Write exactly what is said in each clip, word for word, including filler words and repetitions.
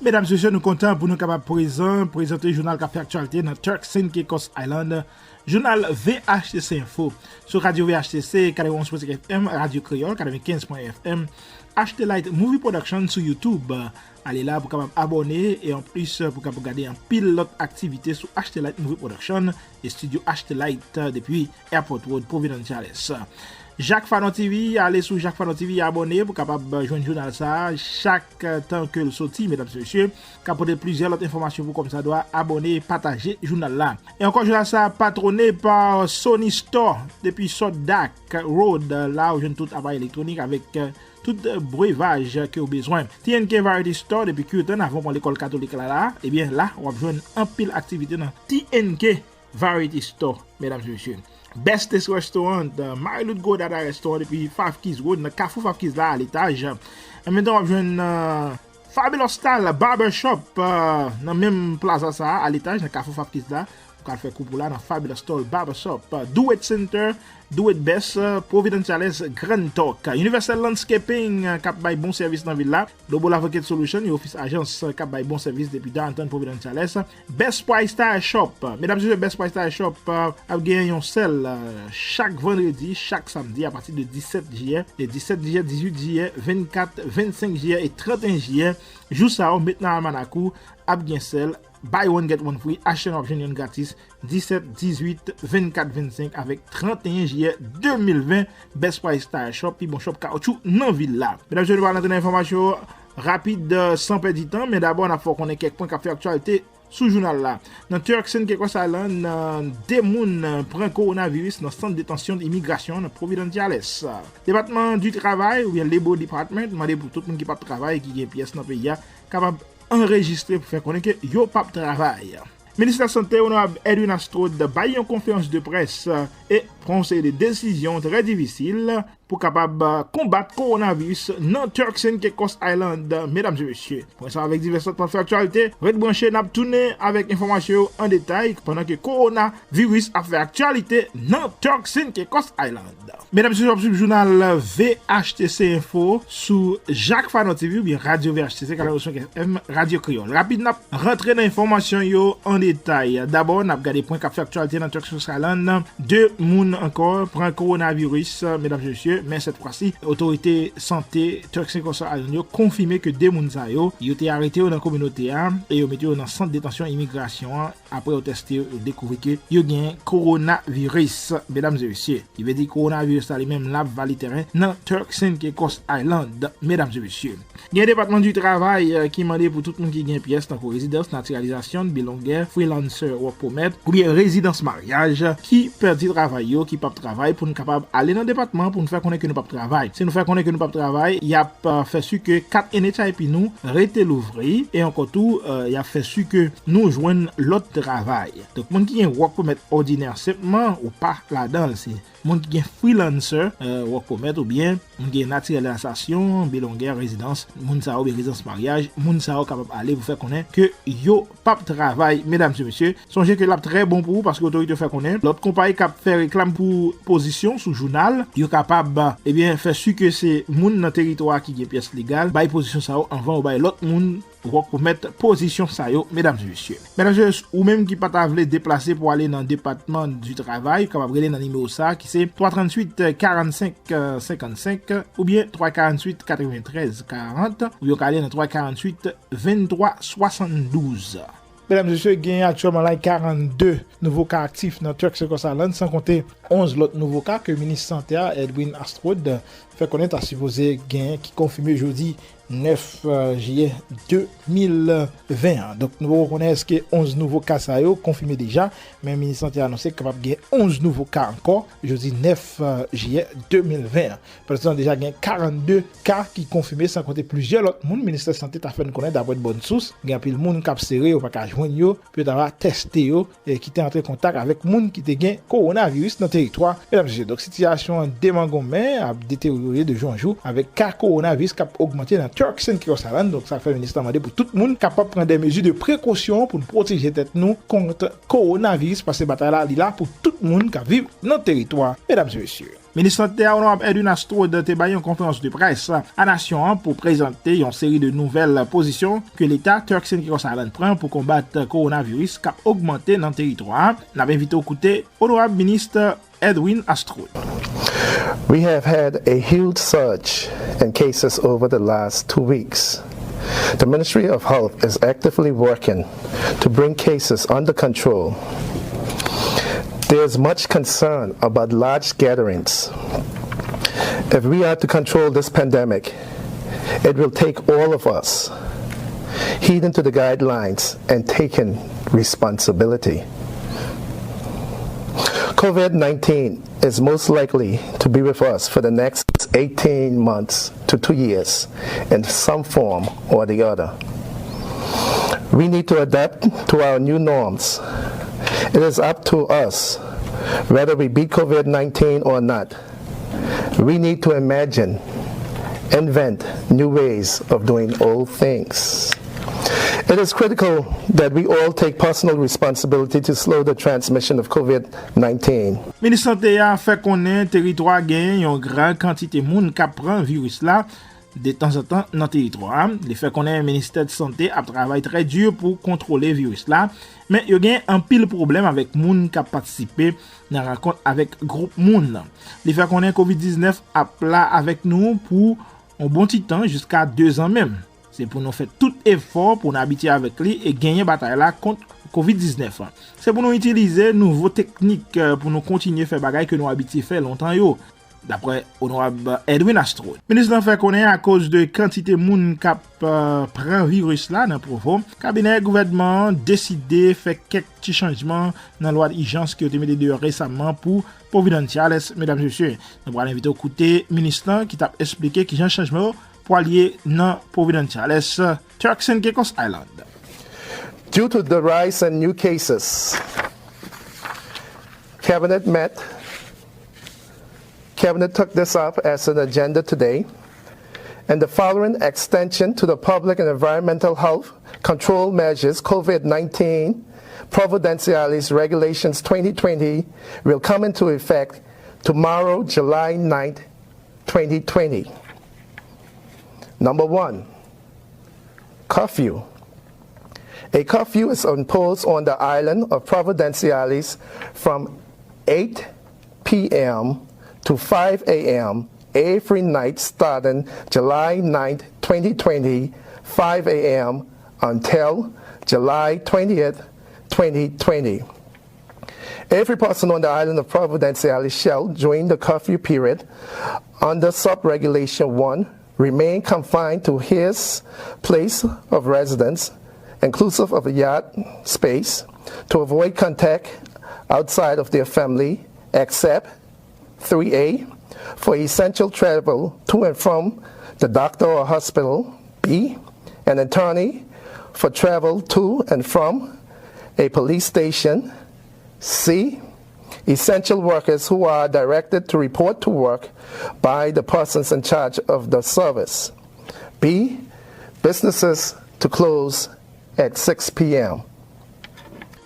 Medam, mesye, nou kontan pou nou kapab prezan, prezante jounal k ap fè aktyalite nan Turks and Caicos Island, jounal V H T C Info, sou radyo V H T C katrevenn-onz pwen senk F M, Radyo Kreyòl, katrevenkenz pwen F M, H T Light Movie Production sou YouTube. Ale la pou kapab abòne e anplis pou kapab gade anpil lòt aktivite sou H T Light Movie Production, estidyo H T Light depi Airport Road, Providence, Jales. Jacques Fanon T V, ale sou Jacques Fanon T V, abòne pou kapab jwenn jounal sa a chak tan ke l soti, medam e mesye, k ap pote plizyè lòt enfòmasyon pou kòmsadwa. Abòne, pataje jounal la. E ankò, jounal sa a patwone pa Sony Store depi South Dak Road, la ou jwenn tout aparèy elektwonik avèk tout brevaj ke w bezwen. T N K Variety Store depi Curtin, avan w pran lekòl katolik la, la, ebyen la w ap jwenn anpil aktivite nan T N K Variety Store, medam e mesye. Best Taste Restaurant, uh, Marie-Lude Godard Restaurant depi Five Keys Road, nan kafou Five Keys la, aletaj. An menm tan, w ap jwenn uh, Fabulous Style Barbershop uh, nan menm plaza sa a, aletaj, nan kafou Five Keys la. Ou ka fè koup ou la nan Fabulous Style Barbershop. Uh, Do It Center, Do It Best, uh, Providence Jales, Grand Talk. Uh, Universal Landscaping, uh, k ap bay bon sèvis nan vil la. Double Advocate Solution, yon ofis ajans k ap bay bon sèvis depi Downtown Providence, Jales. Best Price Tire Shop. Medam e mesye, Best Price Tire Shop uh, ap genyen yon sèl uh, chak vandredi, chak samdi apati de disèt jiyè, e disèt jiyè, dizuit jiyè, vennkat, vennsenk jiyè e trannteyen jiyè. Jou sa yo, met nan almanak ou, ap gen sèl, buy one get one free, achte yon ap jwenn yon gratis, disèt, dizuit, vennkat, vennsenk avèk trannteyen jiyè de mil ven. Best Price Tire Shop, pi bon shop kawotchou nan vil la. Medam e mesye, nou pral antre nan enfòmasyon rapid, uh, san pèdi tan, men dabò n ap fè w konnen kèk pwen k ap fè aktyalite sou jounal la. Nan Turks and Caicos Island, uh, de moun uh, pran kowonaviris nan sant detansyon imigrasyon nan Providence, Jales. Depatman di travay, oubyen Labor Department, mande pou tout moun ki p ap travay, ki gen pyès nan peyi a, kapab anrejistre pou fè konnen ke yo p ap travay. Ministè Sante, Onorab Edwin Astraude, bay yon konferans de près e pran yon seri de desizyon trè difisil pou kapab konbat kowonaviris nan Turks and Caicos Island, medam e mesye. Pou sa avèk divès lòt pral fè aktyalite, ret branche, n ap tounen avèk enfòmasyon yo an detay pandan ke kowonaviris ap fè aktyalite nan Turks and Caicos Island. Medam e mesye, w ap swiv jounal V H T C Info sou Jacques Fanon T V oubyen Radyo V H T C katrevenn-onz pwen senk F M, Radyo Kreyòl. Rapid, n ap rantre nan enfòmasyon yo an detay. Dabò, n ap gade pwen k ap fè aktyalite nan Turks and Caicos Island. De moun ankò pran kowonaviris, medam e mesye, men sèt fwa si, otorite sante Turks and Caicos Island yo konfime ke de moun sa yo, yo te arete yo nan kominote a e yo mete yo nan sant detansyon imigrasyon an. Apre yo teste yo, yo dekouvri ke yo gen kowonaviris, medam e mesye. Ki vle di kowonaviris la li menm l ap vale tèren nan Turks and Caicos Island, medam e mesye. Gen Depatman di Travay, euh, ki mande pou tout moun ki gen pyès tankou rezidans natiralizasyon, bilongè, freelancer work permit, oubyen rezidans maryaj, ki pèdi travay yo, ki p ap travay, pou n kapab ale nan depatman pou n fè konnen ke nou p ap travay. Si nou fè konnen ke nou p ap travay, y ap, euh, fè si ke kat N H I P nou rete louvri, e ankò tou, euh, y ap fè si ke nou jwenn lòt travay. Donk, moun ki gen work permit òdinè senpman, ou pa ladan l, se moun ki gen freelancer, euh, work permit, oubyen moun ki gen natiralizasyon, bilongè, rezidans, moun sa yo, oubyen rezidans maryaj, moun sa yo kapab ale pou fè konnen ke yo p ap travay, medam e mesye. Sonje ke l ap trè bon pou ou, paske otorite yo fè konnen lòt konpayi k ap fè reklam pou pozisyon sou jounal, yo kapab, ebyen, fè si ke se moun nan teritwa a ki gen pyès legal, bay pozisyon sa yo anvan yo bay lòt moun work permit pozisyon sa yo, medam e mesye. Medam e mesye, ou menm ki pa ta vle deplase pou ale nan Depatman di Travay, ou kapab rele nan nimewo sa a ki se twa tranntuit karannsenk senkannsenk oubyen twa karanntuit katreventrèz karant, oubyen w ka ale nan twa karanntuit venntwa swasanndouz. Medam e mesye, gen aktyèlman la karannde nouvo ka aktif nan Turks and Caicos Island, san konte onz lòt nouvo ka ke minis sante a, Edwin Astraude, fè konnen ta sipoze genyen ki konfime jodi nèf, euh, jiyè de mil ven an. Donk, nou poko konnen èske onz nouvo ka sa yo konfime deja, men minis sante a anonse kapab gen onz nouvo ka ankò jodi nèf, euh, jiyè de mil ven an. Pandan se tan, deja gen karannde ka ki konfime, san konte plizyè lòt moun. Ministè Sante ta fè n konnen, daprè de bòn sous, gen anpil moun k ap sere, yo pa ka jwenn yo, pou yo ta va tèste yo, e ki te antre kontak avèk moun ki te gen kowonaviris nan teritwa. Medam e mesye, donk, sitiyasyon an demangonmen, ap deteryore de jou an jou, avèk ka kowonaviris k ap ogmante nan Turks and Caicos Island. Donk, sa fè minis lan mande pou tout moun kapab pran de mezi de prekosyon pou n pwoteje tèt nou kont kowonaviris, paske batay la, li la pou tout moun k ap viv nan teritwa, medam e mesye. Minis Sante a, Onorab Edwin Astraude, te bay yon konferans de près a nasyon an pou prezante yon seri de nouvèl pozisyon ke Leta Turks and Caicos Islands pran pou konbat kowonaviris k ap ogmante nan teritwa a. N ap envite w koute Onorab Minis Edwin Astraude. We have had a huge surge in cases over the last two weeks. The Ministry of Health is actively working to bring cases under control. There is much concern about large gatherings. If we are to control this pandemic, it will take all of us heeding to the guidelines and taking responsibility. COVID nineteen is most likely to be with us for the next eighteen months to two years in some form or the other. We need to adapt to our new norms. It is up to us whether we beat COVID nineteen or not. We need to imagine, invent new ways of doing old things. It is critical that we all take personal responsibility to slow the transmission of COVID nineteen. Minis Sante a fè konnen teritwa a genyen yon gran kantite moun k ap pran viris la detanzantan nan teritwa a. Li fè konnen Ministè de Sante ap travay trè di pou kontwole viris la, men yo gen anpil pwoblèm avèk moun k ap patisipe nan rankont avèk gwoup moun. Li fè konnen kovid diznèf ap la avèk nou pou yon bon ti tan, jiska de zan menm. Se pou nou fè tout efò pou n abitye avèk li e genyen batay la kont kovid diznèf. Se pou nou itilize nouvo teknik pou nou kontinye fè bagay ke nou abitye fè lontan yo, daprè Onorab Edwin Astraude. Minis lan fè konnen akoz de kantite moun k ap pran viris la nan Provo, kabinè gouvènman an deside fè kèk ti chanjman nan lwa ijans ke yo te mete deyò resaman pou Providenciales, medam e mesye. Nou pral envite w koute minis lan ki t ap esplike kijan chanjman yo pwal ye nan Providenciales, Turks and Caicos Island. Due to the rise in new cases, Cabinet met. Cabinet took this up as an agenda today. And the following extension to the public and environmental health control measures, COVID nineteen, Providenciales Regulations twenty twenty, will come into effect tomorrow, July ninth, twenty twenty. Number one, curfew. A curfew is imposed on the island of Providenciales from eight p.m. to five a.m. every night starting July ninth, twenty twenty, five a.m. until July twentieth, twenty twenty. Every person on the island of Providenciales shall, during the curfew period, under sub-regulation one, remain confined to his place of residence, inclusive of a yard space, to avoid contact outside of their family, except three A, for essential travel to and from the doctor or hospital, B, an attorney for travel to and from a police station, C, essential workers who are directed to report to work by the persons in charge of the service, B, businesses to close at six p.m.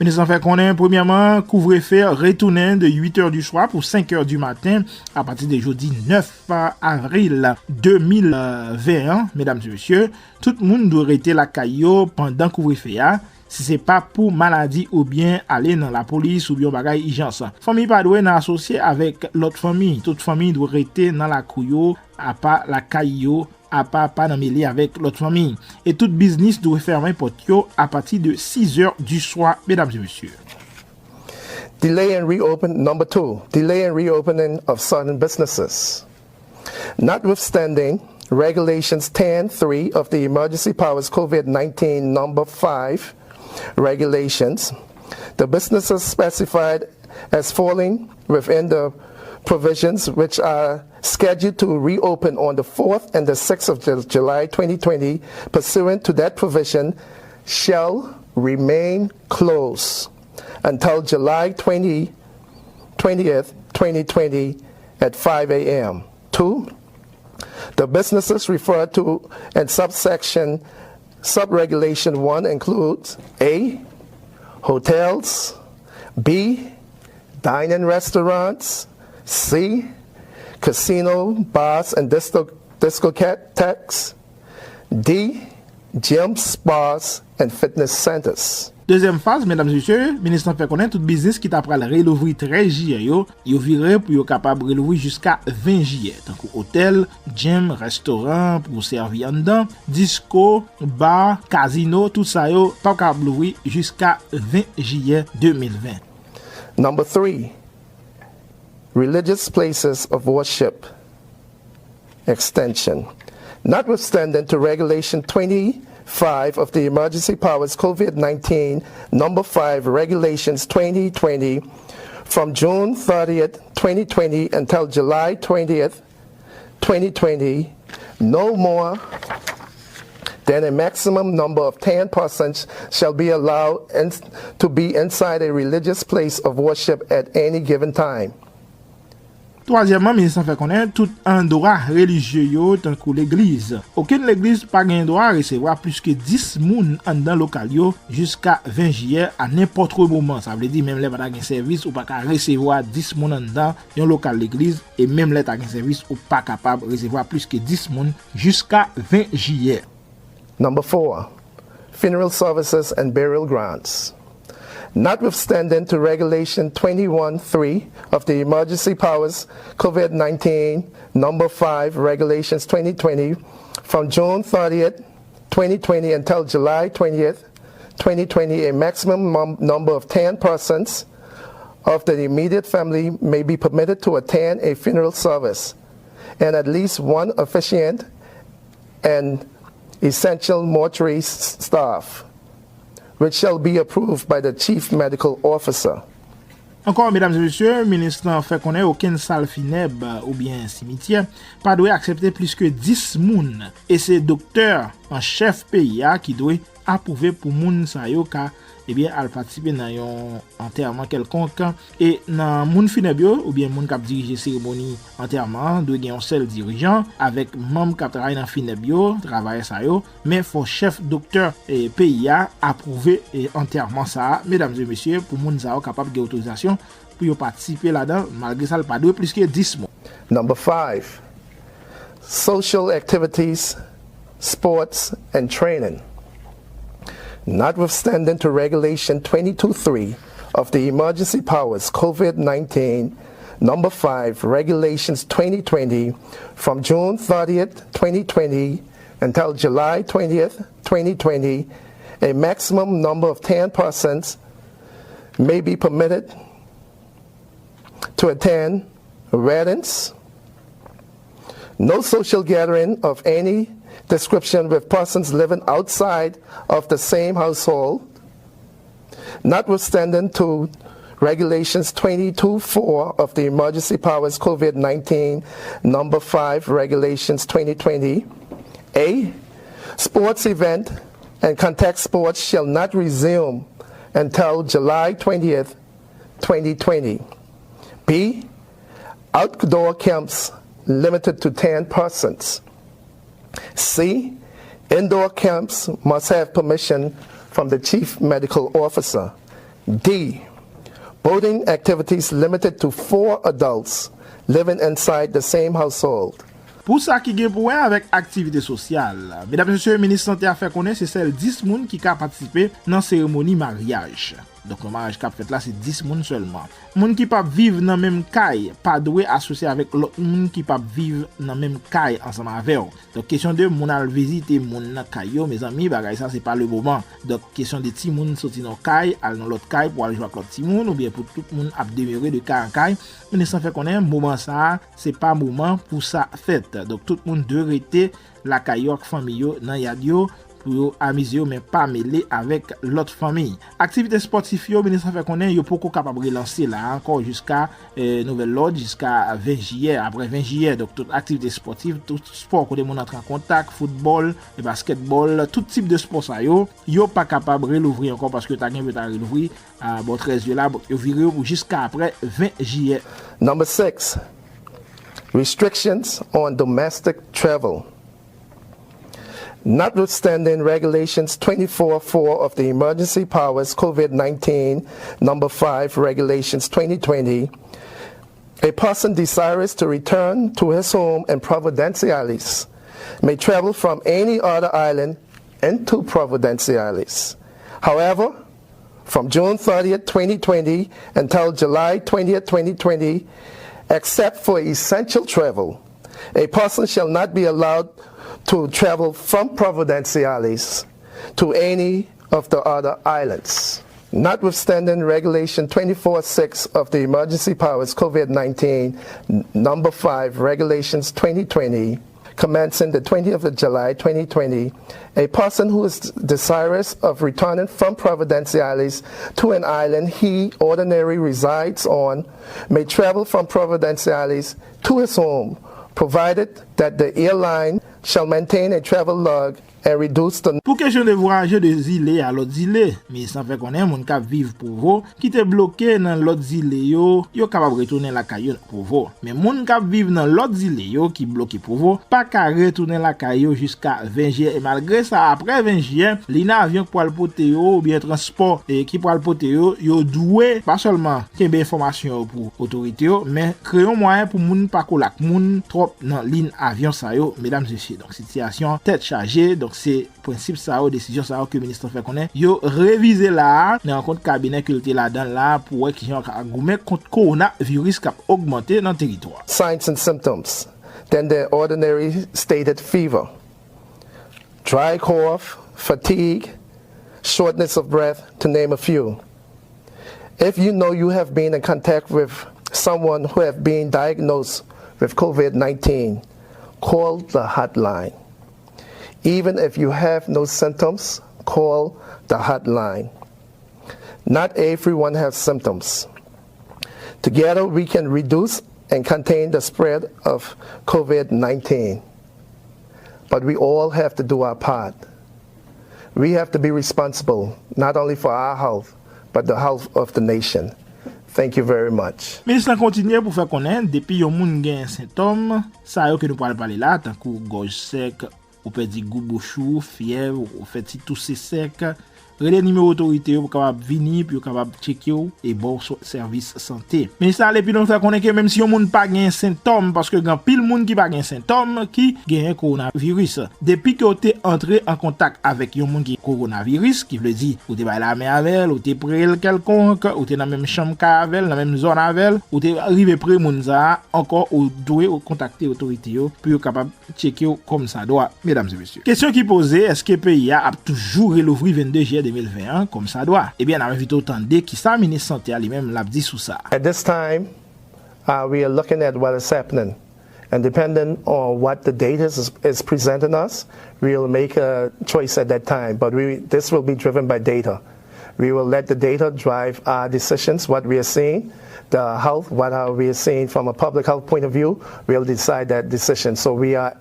Minis lan fè konnen, premyèman, kouvrefe retounen de uit è di swa pou senk è di maten apati de jodi nèf avril de mil ven an, medam e mesye. Tout moun dwe rete lakay yo pandan kouvrefe a, si se pa pou maladi oubyen ale nan lapolis oubyen yon bagay ijans. Fanmi pa dwe nan asosye avèk lòt fanmi. Tout fanmi dwe rete nan lakou yo, apa lakay yo, apa pa nan mele avèk lòt fanmi. E tout biznis dwe fèmen pòt yo apati de sis è di swa, medam e mesye. Delay in reopen, number two, delay in reopening of certain businesses. Notwithstanding Regulations ten three of the Emergency Powers COVID nineteen number five regulations, the businesses specified as falling within the provisions which are scheduled to reopen on the fourth and the sixth of Ju- July twenty twenty pursuant to that provision shall remain closed until July twenty, twentieth, twenty twenty at five a.m. Two, the businesses referred to in subsection, subregulation one includes A, hotels, B, dining restaurants, C, casino, bars, and disco, discotheques. D, gyms, spas, and fitness centers. Dezyèm faz, medam e mesye, minis lan fè konnen tout biznis ki ta pral relouvri trèz jiyè yo, yo vire pou yo kapab relouvri jiska ven jiyè, tankou otèl, gym, restoran pou sèvi anndan, disko, bar, kazino, tout sa yo p ap kapab louvri jiska ven jiyè de mil ven. Number three, religious places of worship extension. Notwithstanding to Regulation twenty-five of the Emergency Powers COVID nineteen Number five Regulations twenty twenty, from June thirtieth, twenty twenty until July twentieth, twenty twenty, no more than a maximum number of ten persons shall be allowed in, to be inside a religious place of worship at any given time. Twazyèmman, minis lan fè konnen tout andwa relijye yo, tankou legliz. Okenn legliz pa gen dwa resevwa plis ke dis moun anndan lokal yo jiska ven jiyè a nenpòt moman. Sa vle di, menm lè pa ta gen sèvis, ou pa ka resevwa dis moun anndan yon lokal legliz, e menm lè ta gen sèvis, ou pa kapab resevwa plis ke dis moun jiska ven jiyè. Number four, funeral services and burial grounds. Notwithstanding to Regulation twenty-one three of the Emergency Powers COVID nineteen Number five Regulations twenty twenty, from June thirtieth, twenty twenty until July twentieth, twenty twenty, a maximum num- number of ten persons of the immediate family may be permitted to attend a funeral service, and at least one officiant and essential mortuary s- staff, which shall be approved by the chief medical officer. Ankò, medam e mesye, minis lan fè konnen okenn sal finèb oubyen simityè pa dwe aksepte plis ke dis moun, e se doktè an chèf peyi a ki dwe apwouve pou moun sa yo ka, ebyen, al patisipe nan yon antèman kèlkonk. E nan moun finèb yo, oubyen moun k ap dirije seremoni antèman an, dwe gen yon sèl dirijan, avèk manm k ap travay nan finèb yo, travayè sa yo, men fò chèf doktè e, peyi a apwouve e, antèman sa a, medam e mesye, pou moun sa yo kapab gen otorizasyon pou yo patisipe ladan, malgre sa, l pa dwe plis ke dis moun. Number five, social activities, sports, and training. Notwithstanding to Regulation twenty-two three of the Emergency Powers COVID nineteen Number five Regulations twenty twenty, from June thirtieth, twenty twenty until July twentieth, twenty twenty, a maximum number of ten persons may be permitted to attend weddings, no social gathering of any description with persons living outside of the same household, notwithstanding to Regulations twenty-two four of the Emergency Powers COVID nineteen Number five Regulations twenty twenty, A, sports event and contact sports shall not resume until July twentieth, twenty twenty. B, outdoor camps limited to ten persons. C, indoor camps must have permission from the chief medical officer. D, boating activities limited to four adults living inside the same household. Pou sa ki gen pou wè avèk aktivite sosyal, medam e mesye, minis sante a fè konnen se sèl dis moun ki ka patisipe nan seremoni maryaj. Donk, yon maryaj k ap fèt la, se dis moun sèlman. Moun ki p ap viv nan menm kay pa dwe asosye avèk lòt moun ki p ap viv nan menm kay ansanm avè w. Donk, kesyon de moun al vizite moun nan kay yo, mezanmi, bagay sa, se pa le moman. Donk, kesyon de timoun soti nan yon kay, al nan lòt kay pou al jwe ak lòt timoun, oubyen pou tout moun ap demere de kay an kay, minis lan fè konnen moman sa a, se pa moman pou sa fèt. Donk, tout moun dwe rete lakay yo ak fanmi yo nan yad yo pou yo amize yo, men pa mele avèk lòt fanmi. Aktivite espòtif yo, minis lan fè konnen yo poko kapab relanse la ankò jiska e, nouvèl lòd, jiska ven jiyè. Apre ven jiyè, donk, tout aktivite espòtif, tout spò kote moun antre an kontak, foutbòl, e, baskètbòl, tout tip de spò sa yo, yo pa kapab relouvri ankò paske ta gen pou yo ta relouvri a bò trèz zè la, bon, yo vire yo pou jiska apre ven jiyè. Number six, restrictions on domestic travel. Notwithstanding Regulations twenty-four four of the Emergency Powers COVID nineteen Number five Regulations twenty twenty, A person desirous to return to his home in Providenciales may travel from any other island into Providenciales. However, from June thirtieth, twenty twenty until July twentieth, twenty twenty, except for essential travel, a person shall not be allowed to travel from Providenciales to any of the other islands. Notwithstanding Regulation twenty-four six of the Emergency Powers COVID nineteen, Number five, Regulations twenty twenty, commencing the twentieth of July twenty twenty, a person who is desirous of returning from Providenciales to an island he ordinarily resides on may travel from Providenciales to his home, provided that the airline shall maintain a travel log and reduce the Pou kesyon de vwayaje de zile a lòt zile, minis lan fè konnen moun k ap viv Provo ki te bloke nan lòt zile yo, yo kapab retounen lakay yo nan Provo. Men moun k ap viv nan lòt zile yo ki bloke Provo pa ka retounen lakay yo jiska ven jiyè. E malgre sa, apre ven jiyè, liy avyon k pral pote yo oubyen transpò, e, ki pral pote yo, yo dwe pa sèlman kenbe enfòmasyon yo pou otorite yo, men kreye yon mwayen pou moun pa kole ak moun twòp nan liy avyon sa yo, medam, mesye. Donk, sitiyasyon tèt chaje. Donk, se prensip sa yo, desizyon sa yo ke minis lan fè konnen yo revize la a nan rankont kabinè ke l te ladan l la a pou wè kijan yo ka goumen kont kowonaviris k ap ogmante nan teritwa. Signs and symptoms than their ordinary stated fever, dry cough, fatigue, shortness of breath, to name a few. If you know you have been in contact with someone who have been diagnosed with COVID nineteen, call the hotline. Even if you have no symptoms, call the hotline. Not everyone has symptoms. Together, we can reduce and contain the spread of COVID nineteen. But we all have to do our part. We have to be responsible, not only for our health, but the health of the nation. Thank you very much. Minis lan kontinye pou fè konnen, depi yon moun gen sentòm sa yo ke nou pral pale la, tankou gòj sèk, ou pèdi gou bouch ou, fyèv, ou fè ti touse sèk, rele nimewo otorite yo pou kapab vini, pou yo kapab tcheke w e ba w sèvis sante. Minis la ale pi lwen, fè konnen ke menm si yon moun pa gen sentòm, paske gen anpil moun ki pa gen sentòm ki genyen kowonaviris. Depi ke w te antre an kontak avèk yon moun ki kowonaviris, ki vle di ou te bay lamen avè l, ou te pre l kèlkonk, ou te nan menm chanm kay avè l, nan menm zòn avè l, ou te rive pre moun sa a, ankò ou dwe kontakte otorite yo pou yo kapab tcheke w kòmsadwa, medam e mesye. Kesyon ki poze, èske peyi a ap toujou relouvri vennde jiyè de mil ven an kòmsadwa? Ebyen, n ap envite w tande kisa minis sante a li menm l ap di sou sa. At this time, uh, we are looking at what is happening. And depending on what the data is, is presenting us, we will make a choice at that time. But we, this will be driven by data. We will let the data drive our decisions, what we are seeing, the health, what are we seeing from a public health point of view, we'll decide that decision. So we are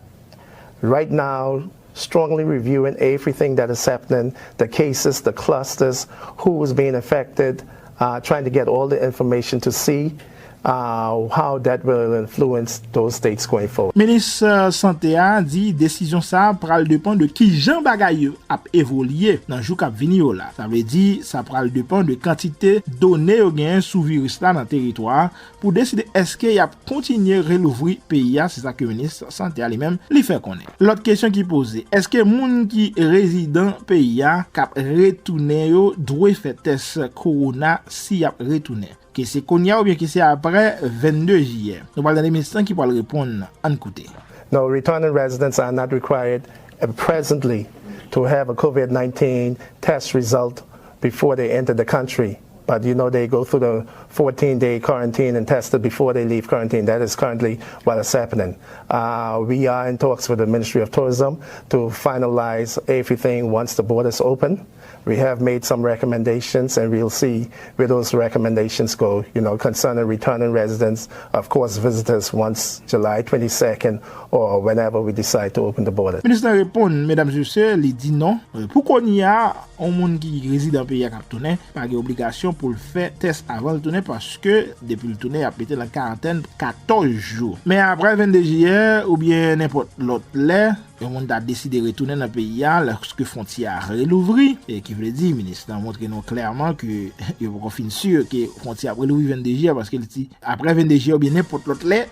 right now strongly reviewing everything that is happening, the cases, the clusters, who is being affected, uh, trying to get all the information to see uh, how that will influence those dates going forward. Minis, uh, sante a di desizyon sa a pral depann de kijan bagay yo ap evolye nan jou k ap vini yo la. Sa vle di, sa pral depann de kantite done yo genyen sou viris la nan teritwa a pou deside èske y ap kontinye relouvri peyi a, se sa ke minis sante a li menm li fè konnen. Lòt kesyon ki poze, èske moun ki rezidan peyi a k ap retounen yo dwe fè tès kowona si y ap retounen? Ke se kounye a oubyen ke se apre vennde jiyè? Nou pral tande minis lan ki pral reponn, ann koute. No, returning residents are not required, uh, presently to have a COVID nineteen test result before they enter the country. But, you know, they go through the fourteen-day quarantine and tested before they leave quarantine. That is currently what is happening. Uh, we are in talks with the Ministry of Tourism to finalize everything once the borders open. We have made some recommendations, and we'll see where those recommendations go, you know, concerning returning residents, of course, visitors, once July twenty-second or whenever we decide to open the border. Minis lan reponn, medam e mesye, li di non. Pou kounye a, yon moun ki rezidan peyi a k ap tounen pa gen obligasyon pou l fè tès avan l tounen, paske depi l tounen, y ap mete l an karantèn katòz jou. Men apre vennde jiyè oubyen nenpòt lòt lè, yon moun ta deside retounen nan peyi a lòske fwontyè a relouvri, e ki vle di, minis lan montre nou klèman ke yo poko fin si ke fwontyè ap relouvri vennde jiyè, paske li di, apre vennde jiyè oubyen nenpòt lòt lè,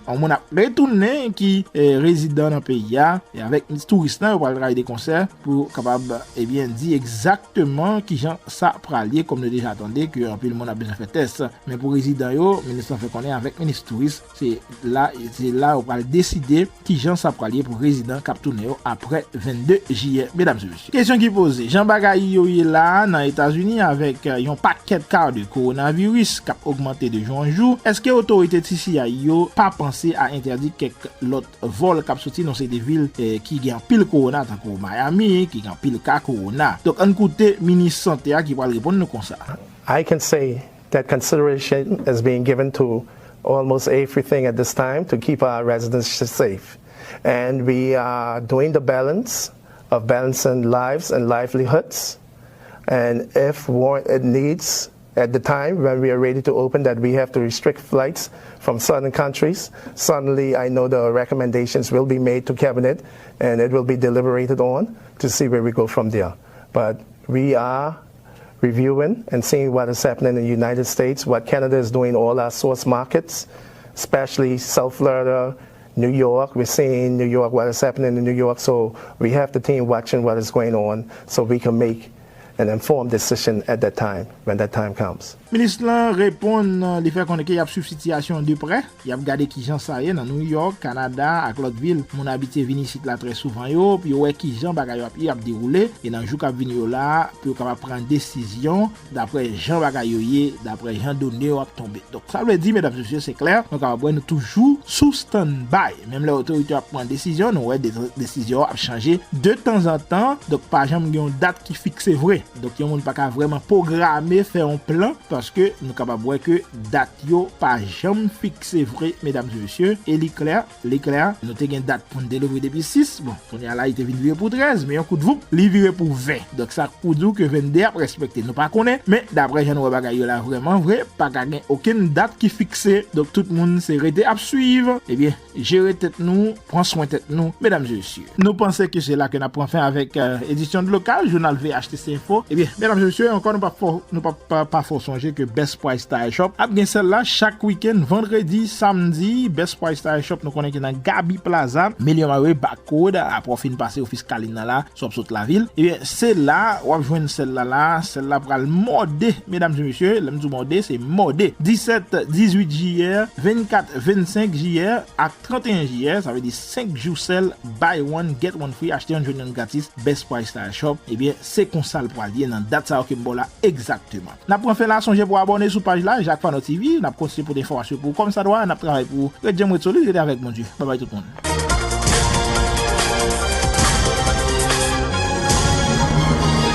yon moun ap retounen ki, e, rezidan nan peyi a, e avèk touris lan, yo pral travay de konsè pou kapab, ebyen, di egzakteman kijan sa pral ye, kòm nou deja tande ke anpil moun ap bezwen fè tès. Men pou rezidan yo, minis lan fè konnen avèk minis touris, se la, se la yo pral deside kijan sa pral ye pou rezidan k ap tounen yo apre vennde jiyè, medam e mesye. Kesyon ki poze, jan bagay yo ye la a nan Etazini avèk, eh, yon pakèt ka de kowonaviris k ap ogmante de jou an jou, èske otorite T C I yo pa panse a entèdi kèk lòt vòl k ap soti nan seri de vil, eh, ki gen anpil kowona, tankou Miami, ki gen anpil ka kowona? Donk, ann koute minis sante a ki pral reponn nou konsa. I can say that consideration is being given to almost everything at this time to keep our residents safe. And we are doing the balance of balancing lives and livelihoods. And if war- it needs, at the time when we are ready to open, that we have to restrict flights from certain countries, suddenly I know the recommendations will be made to cabinet and it will be deliberated on to see where we go from there. But we are reviewing and seeing what is happening in the United States, what Canada is doing, all our source markets, especially South Florida, New York. We're seeing New York, what is happening in New York. So we have the team watching what is going on so we can make an informed decision at that time, when that time comes. Minis lan reponn, li fè konnen ke y ap swiv sitiyasyon an de prè, y ap gade kijan sa ye nan New York, Kanada ak lòt vil moun abitye vin isit la trè souvan yo, pou yo wè kijan bagay yo ap, y ap dewoule, e nan jou k ap vini yo la, pou yo kapab pran desizyon daprè jan bagay yo ye, daprè jan done yo ap tonbe. Donk, sa vle di, medam e mesye, se klè, nou kapab wè nou toujou sou standby. Menm lè otorite yo ap pran desizyon, nou wè de, desizyon yo ap chanje de tanzantan. Donk, pa janm gen yon dat ki fikse vre. Donk, yon moun pa ka vrèman pwograme, fè yon plan, paske nou kapab wè ke dat yo pa janm fikse vre, medam e mesye, e li klè, li klè, nou te gen dat pou n te louvri depi sis, bon, kounye a la, li te vin vire pou trèz, men yon kout voup, li vire pou ven. Donk, sa pou di w ke vennde ap respekte. Nou pa konnen, men daprè jan nou wè bagay yo la vrèman vre, pa ka gen okenn dat ki fikse. Donk, tout moun se rete ap swiv. Ebyen, jere tèt nou, pran swen tèt nou, medam e mesye. Nou panse ke se la ke n ap pran fen avèk, eh, edisyon de lokal, jounal V H T C Info. Ebyen, medam e mesye, ankò nou p ap fè w, nou p ap pa, pa fè w sonje ke Best Price Tire Shop ap gen sèl la chak wikenn, vandredi, samdi. Best Price Tire Shop, nou konnen ki nan Gaby Plaza, Million Mile Back Road, apre w fin pase ofis Kalin nan la, si w ap sot lavil. Ebyen, se la w ap jwenn sèl la la. Sèl la pral mòde, medam e mesye. Lè m di w mòde, se mòde. Disèt, dizuit jiyè, vennkat, vennsenk jiyè ak tranteyen jiyè, sa vle di senk jou sèl, buy one, get one free, achte yonn, jwenn yonn gratis, Best Price Tire Shop. Ebyen, se konsa l pral ye nan dat sa yo ke m ba w la egzakteman. N ap pran fen la, sonje pou abòne sou paj la, Jacques Fano T V, n ap kontinye pote enfòmasyon pou ou kòmsadwa, n ap travay pou ou. Ret djanm, ret solid, rete avèk Bondye. Babay tout moun.